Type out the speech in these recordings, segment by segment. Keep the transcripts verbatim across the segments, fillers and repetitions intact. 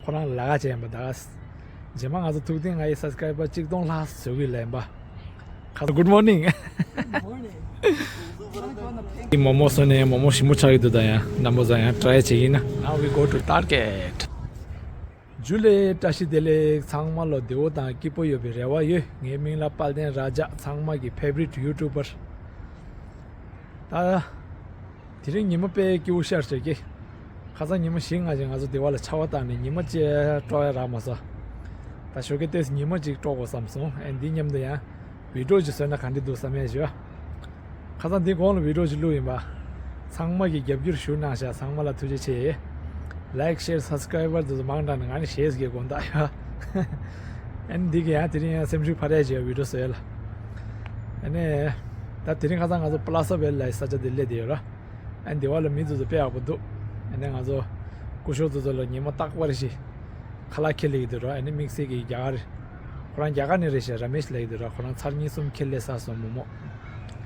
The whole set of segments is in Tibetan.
ཁོ་རང་ལ་ཁ་བྱས་ཡིན་པ་ད། རྗེས་མ་ང་ཚོ་ཐུག་ཐིང་ང་ཡི་སབ་སི་ཀ་རའི་བར་གཅིག་སྟོང་ལྷག་བཟོ་གི་ལན་པ། ཁ་སང་། Good morning. Good morning. མོག་མོག་བཟོས་ནས་མོག་མོག་ཞིམ་པོ་ཆགས་ཀྱི་འདུག་ད་ཡང་རྣམ་པ་ཚོ་ཡང་ཊ་རའི་བྱེད་ཀྱི་ཡིན་ན། Now we go to Target. ཇུ་ལེ། བཀྲ་ཤིས་བདེ་ལེགས། ཚང་མ་ལ་བདེ་པོ་དང་སྐྱིད་པོ་ཡོད་པའི་རེ་བ་ཡོད། ངའི་མིང་ལ་དཔལ་ལྡན་ར་ཇ། ཚང་མ་གི་ཕེ་ཝ་རིཊ་ཡུ་ཊུབ་པར། ད། དེ་རིང་ཉི་མ་དཔེ་སྐྱིད་པོ་ཤར་བྱས་ཀྱི། ཁ་སང་ཉི་མ་བཞི་ལྔ་ཅིག་ང་ཚོ་སྡེ་བ་ལ་ཆར་པ་བཏང་ནས་ཉི་མ་གཅིག་དཀྲོག་ཡ་རག་མ་སོང་། ད་ཞོགས་ཀས་ཏོག་ཙམ་ཉི་མ་གཅིག་དཀྲོག་དགོས་བསམ་སོང་། ཨེ་འདི་མཉམ་དུ་ཡང་བི་ཌི་ཡོ་ཅིག་བཟོས་ན་ག་འདྲ་འདུག་བསམ་ཡས་བྱོས། ཁ་སང་འདི་གོང་ལ་བི་ཌི་ཡོ་ཅིག་བླུགས་ཡིན་པ། ཚང་མ་གིས་རྒྱབ་སྐྱོར་ཞུ་གནང་ཤག་ཚང་མ་ལ་ཐུགས་རྗེ་ཆེ། ལའིཀ་ཤེར་སབ་སི་ཀ་རའི་བར་དེ་ཚོ་མང་དྲགས་ནས་ང་ནི་ཞེས་ཀྱི་དགོངས་དག་ཡོད། ཨེ་འདི་གི་ཡང་དེ་རིང་ཡང་སེམས་ཤུགས་འཕར་ཡས་བྱས་བི་ཌི་ཡོ་བཟོས་ཡ་ལ། ཨ་ནི། ད་དེ་རིང་ཁ་སང་ང་ཚོ་པ་ལ་ས་བེལ་ལ་ས་ཆ་དེ་སླེབས་བསྡད་ཡོད་ར། ཨ་འདི་བ་ལ་མི་ཚོ་ཚོ་དཔེ་ཡག་པོ་འདུག་ཨ་ནི་ང་ཚོ་སྐུ་ཞབས་ཚོ་ཚོ་ལ་ཉི་མ་རྟག་པར་ཞིག་ཁ་ལག་འཁྱེར་སླེབས་ཀྱི་འདུག་ར། ཨ་ནི་དམིགས་བསལ་གྱི་རྒྱ་གར། ཁོ་རང་རྒྱ་གར་ནས་རེད་ཤག་ར་མེཤ་ལབ་ཀྱི་འདུག་ར། ཁོ་རང་ཚར་གཉིས་གསུམ་འཁྱེར་སླེབས་ས་སོང་། མོག་མོག་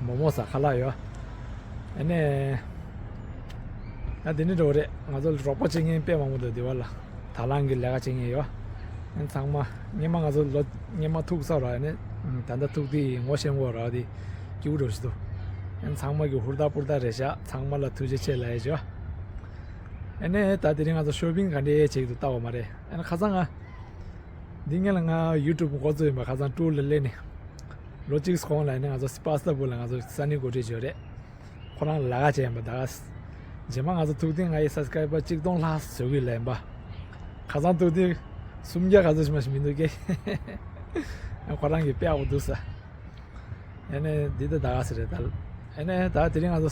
མོག་མོག་ཟ་ཁ་ལག་ཡོད། ཨ་ནི། ད་དེ་ནི་འགྲོ་རེད། ང་ཚོ་ལ་རོགས་པ་བྱེད་མཁན་དཔེ་མང་པོ་འདུག་འདི་བ་ལ། ད་ལང་གི་ལས་ཀ་བྱེད་མཁན་ཡོད། ཨ་ཚང་མ། སྔོན་མ་ང་ཚོ་ལོ་སྔོན་མ་ཐུག་ས་ར། ཨ་ནི། ད་ལྟ་ཐུག་དེ་ངོ་ཤེས་ངོ་ར་དེ་སྐྱིད་པོ་འགྲོ་བཞིན་འདུག་ཨ་ཚང་མ་གི་ཧུར་ཐག་པུར་ཐག་རེད་ཤག་ཚང་མ་ལ་ཐུགས་རྗེ་ཆེ་ལབ་ཡས་བྱོས། ཨ་ནི་ད་དེ་རིང་ང་ཚོ་ཤོ་པིང་ག་འདྲས་བྱེད་ཀྱི་འདུག་ལྟ་བ་མ་རེད། ཨ་ནི་ཁ་སང་ང་། འདི་སྔོན་ལ་ང་ཡུ་ཊུབ་འགོ་བཙུགས་ཡིན་པ། ཁ་སང་ཊུར་ལ་སླེབས་ནས། ལོ་གཅིག་གོང་ལ་ནི་ང་ཚོ་སི་པ་སི་ཏཱ་པུར་ལ་ང་ཚོ་ས་གནས་འགོ་ཁྲིད་བྱོས་རེད། ཁོ་རང་ལ་ཁ་བྱས་ཡིན་པ་ད། རྗེས་མ་ང་ཚོ་ཐུག་ཐིང་ང་ཡི་སབ་སི་ཀ་རའི་བར་གཅིག་སྟོང་ལྷག་བཟོ་གི་ལན་པ། ཁ་སང་ཐུག་ཐིང་སུམ་བརྒྱ་ག་ཚོད་ཞིག་མ་ཞིག་མི་འདུག་ཀྱེ། ཁོ་རང་གི་དཔེ་ཡག་པོ་འདུག་ས། ཨ་ནི་འདི་ད་ད་ག་ས་རེད་ད། ཨ་ནི་ད་དེ་རིང་ང་ཚོ་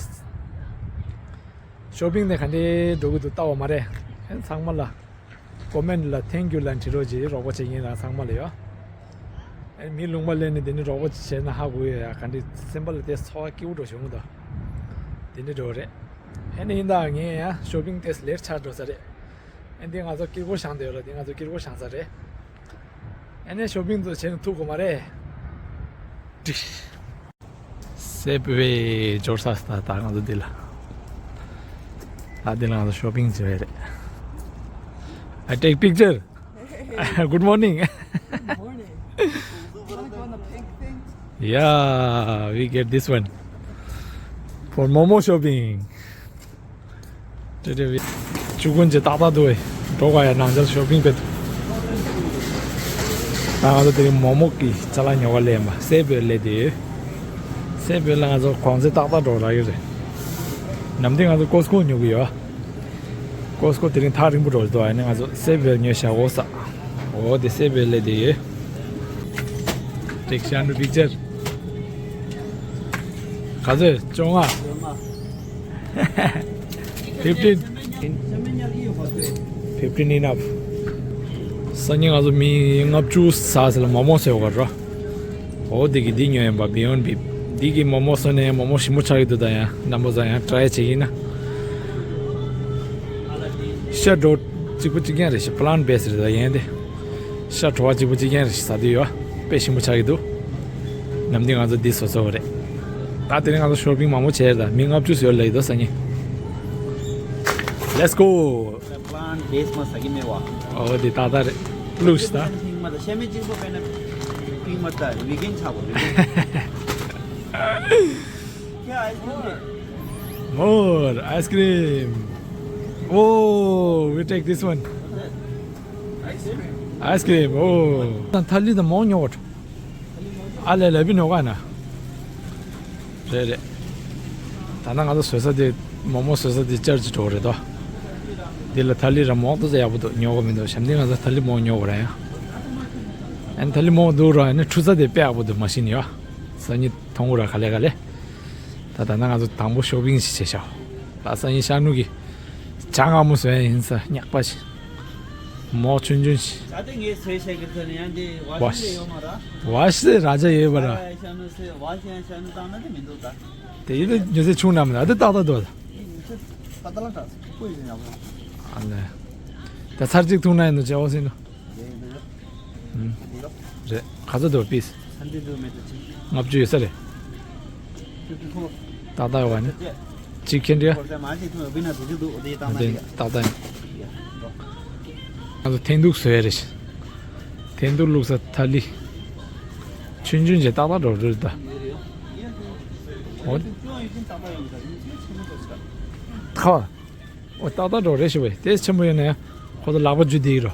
ཤོ་པིང་དེ་ག་འདྲས་འགྲོ་གི་འདུག་ལྟ་བ་མ་རེད། ཨ་ཚང་མ་ལ། ཀོ་མེན་ཊི་ལ་ཐེང་ཀིའུ་ལབ་བྲིས་རོགས་གྱིས། རོགས་པ་བྱེད་མཁན་རང་ཚང་མ་ལ་ཡོད། ཨ་མི་ལུང་པ་སླེབས་ནས་དེ་ནི་རོགས་པ་བྱས་ན་ཧ་གོ་ཡོད་ཡ། ག་འདྲ་སེམས་པ་ལ་དེ་ཚོར་བ་སྐྱིད་པོ་འགྲོ་བྱུང་ད། དེ་འདྲ་འགྲོ་རེད། ཨ་ནི་ཡིན་ད་ངས་ཡང་ཤོ་པིང་དེ་ལེར་ཆགས་འགྲོ་ས་རེད། ཨ་འདི་ང་ཚོ་སྐྱིད་པོ་བཞག་འདོད་ར། འདི་ང་ཚོ་སྐྱིད་པོ་བཞག་ས་རེད། ཨ་ནི་ཤོ་པིང་ཚོ་བྱས་ན་ཐུག་གོ་མ་རེད། ཏིག་སེབ་ཝེ་འབྱོར་ས་ད་ད་ང་ཚོ་འདི་ལ། ད་འདི་ལ་ང་ཚོ་ཤོ་པིང་བྱེད་རེད། I take picture. Good morning. Good morning. Wanna go on a pink thing? Yeah, we get this one for momo shopping. དེ་དེ་བི་ཆུ་ཀུན་གྱི་ཏག་ཏག་འདུག་བས། འགྲོ་ག་ཡ་ནང་ཆར་ཤོ་པིང་བེད། ད་ང་ཚོ་དེ་རིང་མོག་མོག་གི་ཅ་ལག་ཉོ་ག་སླེབས་ཡིན་པ། སེབ་ཝེ་སླེབས་དེ་ཡོད། སེབ་ཝེ་ལ་ང་ཚོ་གོང་ཚད་ཏག་ཏག་འགྲོ་རག་གི་རེད། ནམ་དུས་ང་ཚོ་ཀོ་སི་ཀོ་ཉོ་གི་ཡོད། ཀོ་སི་ཀོ་དེ་རིང་ཐག་རིང་པོ་འགྲོ་འདུག་ཨ་ནི་ང་ཚོ་སེབ་ཝེ་ཉོས་བཞག་འོ་ས། འོ་དེ་སེབ་ཝེ་སླེབས་དེ་ཡོད། ཏིག་ཤ་ནུ་པིག་ཅར། ག་ཚོད། བཅོ་ལྔ། Fifteen. Fifteen enough. སང་ཉིན་ང་ཚོ་མི་ལྔ་བཅུ་ཟ་ཟེར་ལ་མོག་མོག་ཟེར་བ་ར། འོ་འདི་གི་འདི་ཉོས་ཡིན་པ། བི་ཡོན་ཌི་བིབ། འདི་གི་མོག་མོག་བཟོས་ནས་མོག་མོག་ཞིམ་པོ་ཆགས་ཀྱི་འདུག་ད་ཡང་རྣམ་པ་ཚོ་ཡང་ཊ་རའི་བྱེད་ཀྱི་ཡིན་ན། ཤ་འགྲོ་གཅིག་པུ་གཅིག་རྐྱང་རེད་ཤག་པ་ལན་ཊི་བེ་སི་རེད་ད་ཡིན་ཏེ། ཤ་བྲོ་བ་གཅིག་པུ་གཅིག་རྐྱང་རེད་ཤག་ཟ་དུས་ཡོད། དཔེ་ཞིམ་པོ་ཆགས་ཀྱི་འདུག་ནམ་དུས་ང་ཚོ་འདི་བཟོ་བཟོ་བ་རེད། ད་དེ་རིང་ང་ཚོ་ཤོ་པིང་མང་པོ་བྱས་རེད་ད། མི་ལྔ་བཅུ་ཟིན་ཡོད་ལབ་ཀྱི་འདུག་སང་ཉིན། Let's go. པ་ལན་ཊི་བེ་སི་མ་ཟ་གི་མེད་བ། ཨོ་དེ་ཏག་ཏག་རེད། བླུགས་ཤིག་ད། ཕིང་མ་ད་ཤ་མེད་གཅིག་པོ་པས་ན། ཕིང་མ་ད་བི་གན་ཆགས་པ་བི་གན། ཁྱེད་ཨའི་སི་ཀྲིམ་རེད། More ice cream. Oh, we take this one. Ice cream. Oh. ཐ་ལི་དང་མོག་ཉོ་བ། ཨ་ལས་ལ་བི་ཉོ་ག་ན། རེད་རེད། ད་ནང་ང་ཚོ་བཟོ་ས་དེ་མོག་མོག་བཟོ་ས་དེ་ཅར་ཅི་འགྲོ་རེད་དོ། དེ་ལ་ཐ་ལི་ར་མོག་ཏོ་ས་ཡག་པོ་འདུག་ཉོ་ག་མི་འདུག་ཞབས་འདི་ང་ཚོ་ཐ་ལི་མོག་ཉོ་ག་ར་ཡང་། ཨན་ཐ་ལི་མོག་འདུག་ར་ཨ་ནི་འཁྲུ་ས་དེ་དཔེ་ཡག་པོ་འདུག་མ་ཤི་ནི་ཡོ། སང་ཉིན་མཐོང་གི་ར་ག་ལེ་ག་ལེ། ད་ད་ནང་ང་ཚོ་དང་པོ་ཤོ་པིང་ཞིག་བྱས་ཤག་ད་སང་ཉིན་ཤར་ནུབ་ཀྱི་ཇ་མངར་མོ་བཟོ་ཡ་ཡིན་ས་སྙེག་པ་ཞིག་མོག་ཆུང་ཆུང་ཞིག་ད་དེ་ངས་ཟས་བཤད་གི་ཚོད་ནས་ཡང་དེ་བ་ཤི་ལས་ཡོད་མ་ར། བ་ཤི་ར་ཇ་ཡོད་པ་ར། ཡ་ཤ་ནུ་ཟས་བ་ཤི་ཡང་ཤ་ནུ་བཏང་ན་དེ་མི་འདུག་ད། དེ་ཡིན་ན་ཉོ་ཚེ་ཆུང་ནམ་ན་དེ་ཏག་ཏག་འདུག་ད། ད་ལ་ད་ཀོ་ཡི་ཉ་བོ། ཨ་ནེ། ད་ཚར་གཅིག་འཐུང་ན་ཡིན་ནོ་ཅེ་འོ་སིན་ནོ། རེད། ག་ཚོད་འདུག་པིས། ཧན་ཌེ་ཌི་འདུག་མེད་དུ་ཅི། ལྔ་བཅུ་ཡོད་ས་རེད། ཏག་ཏག་ཡོད་པ་ནི། གཅིག་ཁྱེར་འདྲ། ཏག་ཏག་ཡིན། ཡ། ང་ཚོ་འཐེན་ཐུག་བཟོས་རེད། འཐེན་ཐུག་བླུགས་ས་ཐ་ལི། ཆུང་ཆུང་བྱས་ཏག་ཏག་འགྲོ་རེད་ད། འོ། ཁ། འོ་ཏག་ཏག་འགྲོ་རེད་ཞུ་བས་དེ་ཆེན་པོ་ཡོད་ན་ཡང་ཁོ་ཚོ་ལག་པ་འཇུ་བསྡད་ཀྱི་རོ།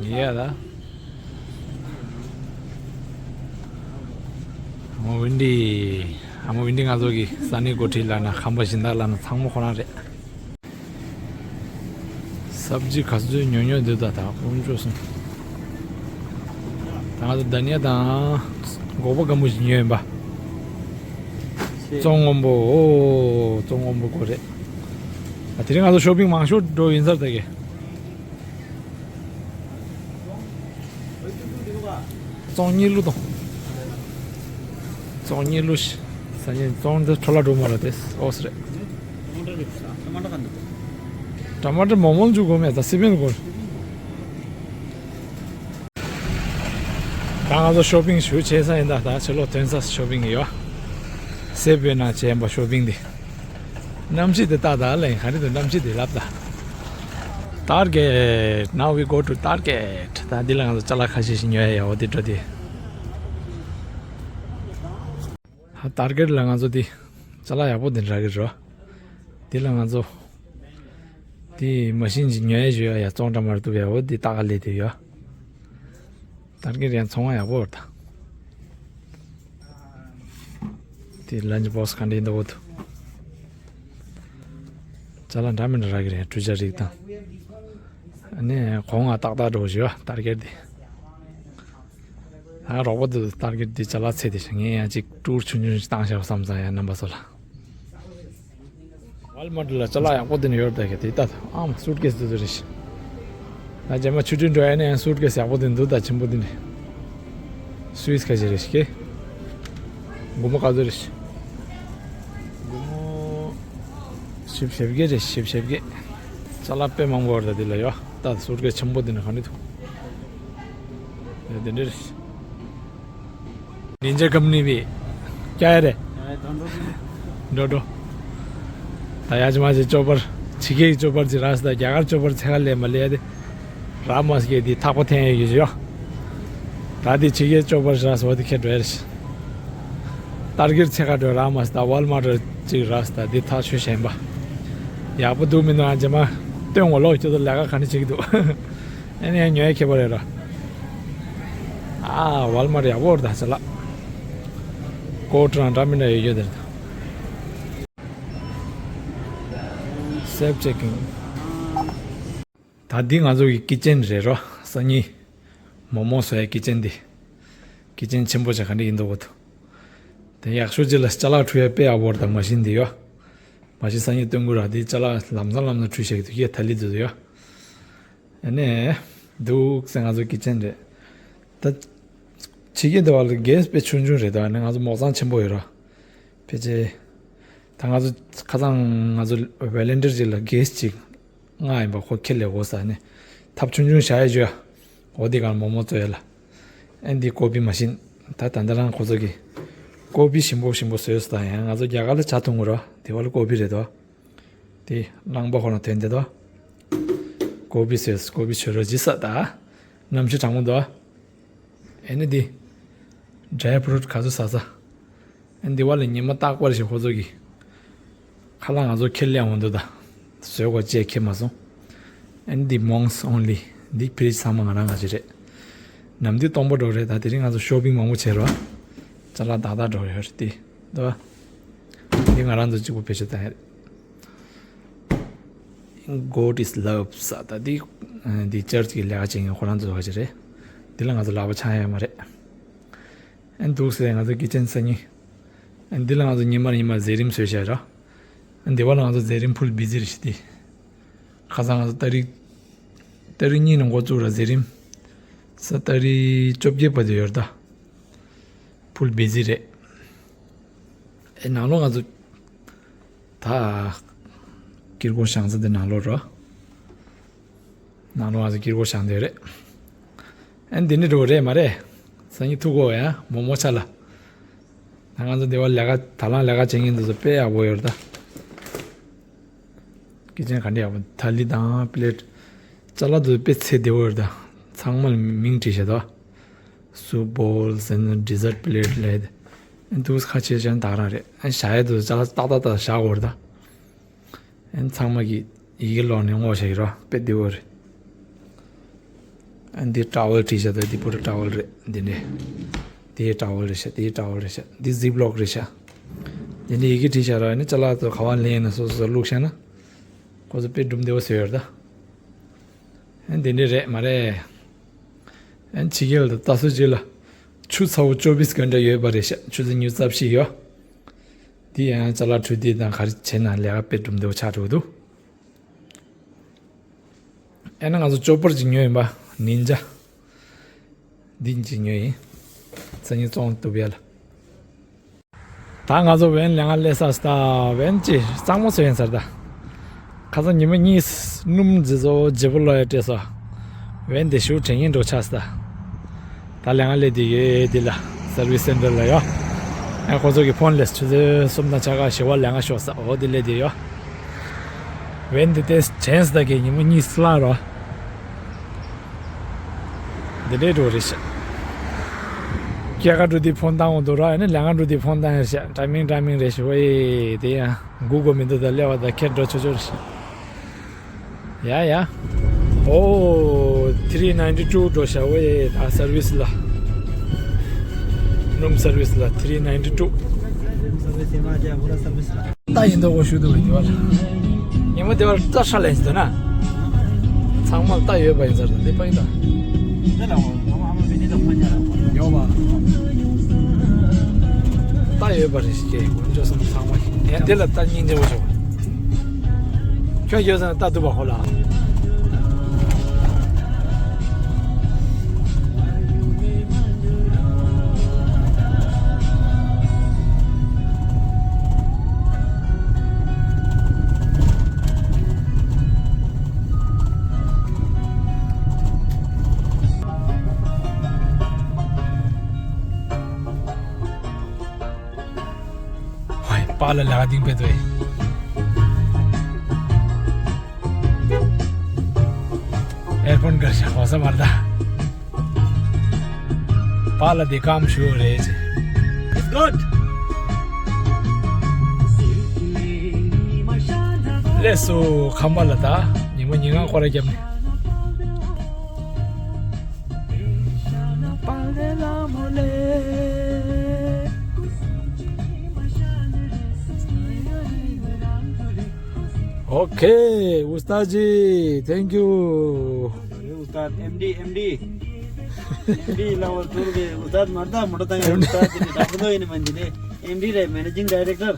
ཡ་ད། ཨ་མ་ཝིན་ཌི། ཨ་མ་ཝིན་ཌི་ང་ཚོ་གི་ས་གནས་འགོ་ཁྲིད་ལབ་ན་ཁམས་པ་སྦྱིན་བདག་ལབ་ན་ཚང་མ་ཁོ་རང་རེད། སབ་ཇི་ག་ཚོད་ཉོ་ཉོ་འདུག་ད་ད་དཀོན་མཆོག་གསུམ། ད་ང་ཚོ་དྷ་ནི་ཡ་དང་སྒོག་པ་སྐམ་པོ་ཞིག་ཉོས་ཡིན་པ། བཙོང་སྔོན་པོ་ཨོ་བཙོང་སྔོན་པོ་ཀོ་རེད། ཨ་དེ་རིང་ང་ཚོ་ཤོ་པིང་མང་ཤོས་འགྲོ་ཡིན་ས་རེད་ད་གི། བཙོང་གཉིས་ལུ་དང་། བཙོང་གཉིས་ལུ་ཤི། ས་གཉིས་བཙོང་དེ་འཕྲོ་བརླག་འགྲོ་མ་རེད་དེ་ཨོ་སི་རེད། ཊ་མ་ཊ་མོག་མོག་འཇུག་དགོས་མེད་ད་སི་པན་དགོས། ད་ང་ཚོ་ཤོ་པིང་ཞུ་བྱེད་ས་ཡིན་ད་ད་ཕྱི་ལོགས་ཐོན་ས་ཤོ་པིང་ཡོད། སེབ་བེ་ན་བྱས་པ་ཤོ་པིང་འདི། གནམ་གཤིས་དེ་ལྟ་ད་ལན་ག་རེ་འདུག་གནམ་གཤིས་དེ་ལབ་ད། Target, now we go to Target. ད་འདི་ལ་ང་ཚོ་ཅ་ལག་ཁ་ཤས་ཤིག་ཉོ་ཡ་ཡ་འོ་དེ་འགྲོ་དེ། ཧ་Target ལ་ང་ཚོ་དེ་ཅ་ལག་ཡག་པོ་དེ་འདྲ་གི་རོ། དེ་ལ་ང་ཚོ་དེ་མ་ཤིན་ཅིག་ཉོ་ཡ་ཞུ་ཡ་ཡ་བཙོང་འདྲ་མར་བཏུབ་ཡ་འོ་དེ་ལྟ་ག་ལས་དེ་ཡོད། Target ཡང་ཚོང་བ་ཡག་པོ་རེད་ད། དེ་lunch box ག་འདྲ་ཡིན་འདུག་འོ་དུ། ཅ་ལག་འདྲ་མི་འདྲ་རག་གི་རེད་འཕྲུལ་ཆས་རིགས་དང་། ཨ་ནི་གོང་ང་ཏག་ཏག་འགྲོ་བཞི་བ་Target དེ། ཨ་རོགས་པ་དུ་Target དེ་ཅ་ལག་ཚད་དེ་ངས་ཡང་ཅིག་ཊུར་ཆུང་ཆུང་ཞིག་བཏང་བཞག་བསམ་ཙང་ཡང་རྣམ་པ་ཚོ་ལ། Walmart ལ་ཅ་ལག་ཡག་པོ་དེ་ནས་ཡོད་རེད་ད་གི་དེ་ལྟ་ཨམ་སུཊ་ཀེ་སི་དེ་ཚོ་རེད། ད་རྗེས་མ་ཆུ་ཁྲུན་འགྲོ་ཡ་ནས་ཡང་སུཊ་ཀེ་སི་ཡག་པོ་དེ་འདུག་ད་ཆེན་པོ་དེ་ནས། སུད་སི་ཁ་ཤས་རེད་ཤི་ཀེ། སྒོར་མོ་ག་ཚོད་རེད་ཤི། སྒོར་མོ་བཞི་བཅུ་ཞེ་བརྒྱད་རེད་བཞི་བཅུ་ཞེ་བརྒྱད། ཅ་ལག་དཔེ་མང་པོ་ཡོད་རེད་ད་དེ་ལ་ཡོད་ད་སུཊ་ཀེ་སི་ཆེན་པོ་དེ་ནས་ག་འདྲ་འདུག་ཡ་དེ་འདྲ་རེད་ཤི། Ninja company भी क्या है रे? འགྲོ་འགྲོ། ད་ཡ་ཅི་མ་ཅི་ཅོ་པར། ཕྱི་རྒྱལ་གྱི་ཅོ་པར་ཅིག་རག་སོང་ད་རྒྱ་གར་ཅོ་པར་ཚད་ཁ་ལས་མ་ལས་དེ། རག་མ་སོང་གི་དེ་ཐག་པ་འཐེན་ཡོད་ཀྱི་ཡོད། ད་དེ་ཕྱི་རྒྱལ་ཅོ་པར་རག་སོང་བ་དེ་ཁྱེད་འགྲོ་ཡ་རེད། Target ཚད་ཁ་འགྲོ་རག་མ་སོང་ད་Walmart ཅིག་རག་སོང་ད་དེ་ཐག་ཆོད་བཞིན་པ། ཡག་པོ་འདུག་མི་འདུག་ཨ་རྗེས་མ་སྟོན་འོ་ལོག་ཁྱོད་ཚོ་ལས་ཀ་ག་འདྲ་བྱེད་ཀྱི་འདུག་ཨ་ནི་ཡང་ཉོ་ཡ་ཁྱད་པར་ཡོད་ར། ཨ་Walmart ཡག་པོ་རེད་ད་ཅ་ལག་ཀོ་ཊི་རང་འདྲ་མི་འདྲ་ཡོད་ཡོད་དེ་རེད། Self checking ད་འདི་ང་ཚོ་གི་ཀི་ཅན་རེད་རོ། སང་ཉིན་མོག་མོག་བཟོ་ཡ་ཀི་ཅན་འདི། ཀི་ཅན་ཆེན་པོ་ཅིག་ག་འདྲ་ཡིན་འདུག་གོ་ཐུ། དེ་ཡག་ཤོས་ཅིག་ལ་ཅ་ལག་འཁྲུ་ཡ་དཔེ་ཡག་པོ་རེད་ད་མ་ཤིན་འདི་ཡོད། མ་གཞི་སང་ཉིན་སྟོན་དགོས་ར་དེ་ཅ་ལག་ལམ་སང་ལམ་སང་འཁྲུས་བཞག་གི་འདུག་ཡ་ཐ་ལི་དུ་དུ་ཡ། ཨ་ནི། འདུག་ཟེར་ང་ཚོ་ཀི་ཅན་རེད། ད། ཕྱི་རྒྱལ་དུ་བ་ལ་གེ་སི་དཔེ་ཆུང་ཆུང་རེད་ད་ཨ་ནི་ང་ཚོ་མོག་ཚང་ཆེན་པོ་ཡོད་ར། ཕལ་ཆེར། ད་ང་ཚོ་ཁ་སང་ང་ཚོ་ཝེ་ལན་ཊི་ཡར་ཅིག་ལ་གེ་སི་ཅིག་ང་ཡིན་པ་ཁོ་ཁྱེར་ལས་འོ་ཟེར་ནས་ཐབ་ཆུང་ཆུང་བཞག་ཡ་བཅོས་ཡ། འོ་དེ་གང་མོག་མོག་བཙོ་ཡ་ལ། ཨེ་འདི་ཀོ་པི་མ་ཤིན། ད་ད་ལྟ་རང་ཁོ་ཚོ་གི་ཀོ་པི་ཞིམ་པོ་ཞིམ་པོ་བཟོས་སོང་ད་ཡང་ང་ཚོ་རྒྱ་གར་ལ་ཇ་འཐུང་གི་རོ་དེ་བ་ལ་ཀོ་པི་རེད་དོ། དེ་རླངས་པ་ཁོ་ན་ཐོན་དེ་དོ། ཀོ་པི་བཟོས་ཀོ་པི་བྱོས་རོ་ཇི་ས་ད། གནམ་གཤིས་གྲང་མོ་དོ། ཨེ་ནི་འདི། ཌ་རའི་ཕུ་རུཊ་ག་ཚོད་ཟ་ས། ཨེ་འདི་བ་ལ་ཉི་མ་རྟག་པར་ཞིག་ཁོ་ཚོ་གི་ཁ་ལག་ང་ཚོ་ཁྱེར་ལེན་འོང་འདུག་ད། བཟོས་གོ་བཅས་ཁྱེར་མ་སོང་། ཨེ་འདི་མོག་མོག་ཨོན་ལི། འདི་ཕི་རིཇ་ཚང་མ་ང་རང་ང་ཅི་རེད། ནམ་དུས་སྟོང་པ་འགྲོ་རེད་ད་དེ་རིང་ང་ཚོ་ཤོ་པིང་མང་པོ་བྱས་རོ། ཅ་ལག་ཏག་ཏག་འགྲོ་ཡོད་རེད་དེ། འདི་བ། འདི་ང་རང་ཚོ་གཅིག་པུ་བེད་སྤྱོད་བཏང་ཡ་རེད། God is love ས་ད་འདི། འདི་ཅར་ཅི་གི་ལས་ཀ་བྱེད་མཁན་ཁོ་རང་ཚོ་བ་ཅི་རེད། འདི་ལ་ང་ཚོ་ལག་པ་འཆང་ཡ་མ་རེད། ཨན་འདུག་ཟེར་ང་ཚོ་ཀི་ཅན་སང་ཉིན། ཨན་འདི་ལ་ང་ཚོ་ཉི་མར་ཉི་མར་མཛད་རིམ་བཟོས་བཞག་ར། ཨན་འདི་བ་ལ་ང་ཚོ་མཛད་རིམ་ཕུལ་བི་ཛི་རེད་ཤི་ཏི། ཁ་སང་ང་ཚོ་ཏ་རིག་ཏ་རིག་གཉིས་ནས་འགོ་བཙུགས་ར་མཛད་རིམ། ས་ཏ་རིག་བཅོ་བརྒྱད་བར་དུ་ཡོད་ར་ད། ཕུལ་བི་ཛི་རེད། ཨེ་ནང་ལོགས་ང་ཚོ། ད། དཀྱིལ་འཁོར་བཞེངས་ས་དེ་ནང་ལོགས་རོ། ནང་ལོགས་ང་ཚོ་དཀྱིལ་འཁོར་བཞེངས་དེ་རེད། ཨེ་འདི་ནི་འགྲོ་རེད་མ་རེད། སང་ཉིན་ཐུག་གོ་ཡ་མོག་མོག་ཆ་ལ། ད་ང་ཚོ་འདི་བ་ལས་ཀ་ད་ལང་ལས་ཀ་བྱེད་མཁན་འདི་ཚོ་དཔེ་ཡག་པོ་ཡོད་རེད་ད། ཀི་ཅན་ག་འདྲ་ཡག་པོ་ཐ་ལི་དང་པི་ལེ་ཊི། ཅ་ལག་དེ་དཔེ་ཚད་བདེ་བོ་རེད་ད། ཚང་མ་ལ་མིང་བྲིས་བཞག་ད། སུབ་བོལ་ཟེར་ན་ཌི་ཟར་པི་ལེ་ཊི་ལབ་ཡ་དེ། ཨ་འདུག་ཁ་ཆེ་ཆེན་དག་རང་རེད། ཨ་བཞག་ཡ་དེ་ཅ་ལག་ཏག་ཏག་ཏག་བཞག་དགོས་རེད་ད། ཨ་ཚང་མ་གིས་ཡི་གེ་ཀློག་ནས་བསྔོགས་བཞག་ཡོད་ར། དཔེ་བདེ་བོ་རེད། ཨ་འདི་ཊ་ཝལ་བྲིས་བཞག་ད། འདི་བོད་ཊ་ཝལ་རེད། འདི་འདྲས། འདི་ཊ་ཝལ་རེད་ཤག་འདི་ཊ་ཝལ་རེད་ཤག་འདི་ཟིབ་ལོག་རེད་ཤག་འདི་འདྲས་ཡི་གེ་བྲིས་བཞག་ར། ཨ་ནི་ཅ་ལག་དེ་ག་པར་ལེན་ན་སོ་སོ་སོ་བླུགས་བཞག་ན། ཁོ་ཚོ་དཔེ་སྒྲུང་བདེ་བོ་བཟོས་ཡོད་རེད་ད། ཨ་འདི་འདྲས་རེད་མ་རེད། ཨ་ཕྱི་རྒྱལ་དུ་ལྟ་སྲོལ་ཅིག་ལ་ཆུ་ཚ་བོ་ཅོ་བིས་གྷན་ཊ་ཡོད་པ་རེད་ཤག་ཆུ་ཚོད་ཉི་ཤུ་རྩ་བཞི་ཡོད། དེ་ཡང་ཅ་ལག་འཕྲོད་བསྟེན་དང་ག་རེ་བྱས་ན་ལས་ཀ་དཔེ་སྒྲུང་བདེ་བོ་ཆགས་འགྲོ་གི་འདུག་ཨ་ནི་ང་ཚོ་ཅོ་པར་ཅིག་ཉོས་ཡིན་པ། ནིན་ཇ། འདི་གཅིག་ཉོས་ཡིན། སང་ཉིན་བཙོང་ཐུབ་ཡ་ལ། ད་ང་ཚོ་ཝེན་ལེན་ག་སླེབས་ཚར་སོང་ད། ཝེན་ཅིག་གཙང་མ་བཟོས་ཡིན་ཚར་ད། ཁ་སང་ཉི་མ་གཉིས་སྣུམ་འཛི་ཚོ་བརྗེ་པོ་ལོག་ཡ་སྤྲད་སོང་། ཝེན་དེ་ཤུགས་དྲན་གྱིན་འགྲོ་ཆགས་སོང་ད། ད་ལེན་ག་སླེབས་བསྡད་ཡོད་འདི་ལ། སར་བིས་སེན་ཊར་ལ་ཡོད། ཨ་ཁོ་ཚོ་གིས་ཕོན་སླེབས། ཆུ་ཚོད་གསུམ་དང་ཕྱེད་ཀ་བཞི་པ་ལེན་ག་ཤོག་ཟེར། འོ་འདི་སླེབས་བསྡད་ཡོད། ཝེན་འདི་དེ་དྲན་སོང་ད། ཁ་ཉི་མ་གཉིས་བརླག་རོ། འདི་འདྲས་འགྲོ་རེད་ཤག་སྐྱེལ་ག་འགྲོ་དུས་ཕོན་བཏང་འོང་འདུག་ར། ཨ་ནི་ལེན་ག་འགྲོ་དུས་ཕོན་བཏང་ཡ་ཤག་ཊའི་མིང་ཊའི་མིང་རེད་ཤག་ཝེ་དེ་ཡང་སྒུག་དགོས་མི་འདུག་ད་སླེབས་པ་ད་ཁྱེར་འགྲོ་ཆོག་ཆོག་རེད་ཤག་ཡ་ཡ། ཨོ། ཐི་རི་ནའིན་ཊི་ཊུ་འགྲོ་ཤག་ཝེ། ད་སར་བིས་ལ། རུམ་སར་བིས་ལ་ཐི་རི་ནའིན་ཊི་ཊུ། རྟ་ཡིན་མདོག་པོ་ཞུ་འདུག་པའི་དེ་བ་ལ། ཉིན་མོ་དེ་བར་རྟ་ཧྲ་ལེན་ཞིག་འདུག་ན། ཚང་མ་རྟ་ཡོད་པ་ཡིན་ས་རེད། འདི་པ་ཡིན་ད། ཡོད་པ། རྟ་ཡོད་པ་རེད་ཤག་དཀོན་མཆོག་གསུམ་ཚང་མ་ཞིག་ཨེ་འདི་ལ་རྟ་སྙིང་རྗེ་པོ་བྱུང་། ཁྱོད་ཡོད་ས་ན་རྟ་འདུག་པ་ཧོ་ལ། ཧོའི་པཱ་ལགས་ལ་ལ་ཏིང་པེ་ཏོའི། ཨེར་ཕོན་གར་ཤ་ཧོ་ས་མར་ད། པཱ་ལགས་འདི་ཀམ་ཞུ་རེད། It's good. ལས་སུ་ཁམས་པ་ལ་ད་ཉི་མ་ཉིན་གང་སྐོར་ར་བརྒྱབ་ནས། Okay, Ustad ji, thank you. Ustad, M D, M D. M D la wo tur ge, Ustad marda, mudda ta M D. Ustad ji, doctor do ini manjine. M D re, managing director.